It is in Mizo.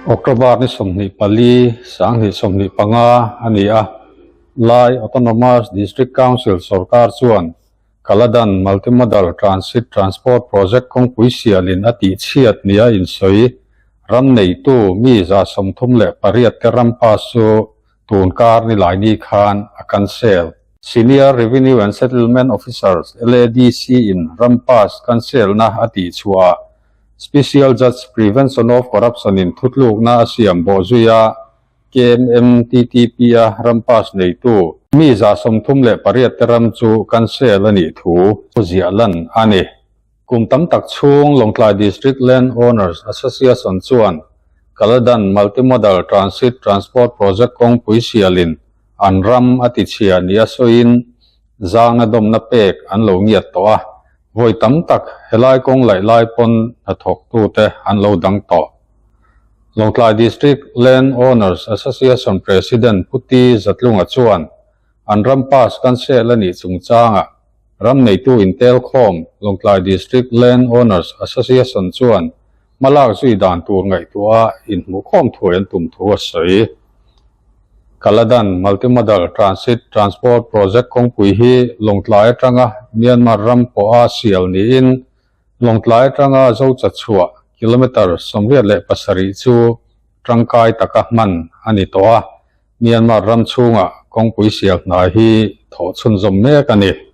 October ni 24, 2025 a ni a, Lai Autonomous District Council sorkar chuan Kaladan Multimodal Transit Transport Project kawngpui sialin a tihchhiat nia insawi ram neitu mi 38 te ram pass chu tun kar nilaini khan a cancel. Senior Revenue and Settlement Officers, LADC, in ram pass cancel-na a tihchhuah ah Special Judge Prevention of Corruption in thutlukna a siam bawh zui a, KMMTTP-a ram pass neitu mi 38 te ram chu cancel a nih thu ziah lan a ni. Kum tam tak chhung Lawngtlai District Land Owners Association chuan Kaladan Multimodal Transit Transport Project kawngpui sialin an ram a tichhia nia sawiin zang a dawmna pek an lo ngiat tawh a, vawi tam tak helai kawng laih lai pawn hnathawktute an lo dang tawh. Lawngtlai District Land Owners Association President Pu T Zatlunga chuan an ram pass cancel a nih chungchangah ram neitu intelkhawm Lawngtlai District Land Owners Association chuan hmalak zui dan tur ngaihtuah inhmuhkhawm thuai an tum thu a sawi. Kaladan Multimodal Transit Transport Project kawngpui hi Lawngtlai atanga Myanmar ram pawha sial niin Lawngtlai atanga Zocha chhuah kilometre 87 chu tangkai taka hman a ni tawh a, Myanmar ram chhungah kawngpui sial hna hi thawh chhunzawm mek a ni.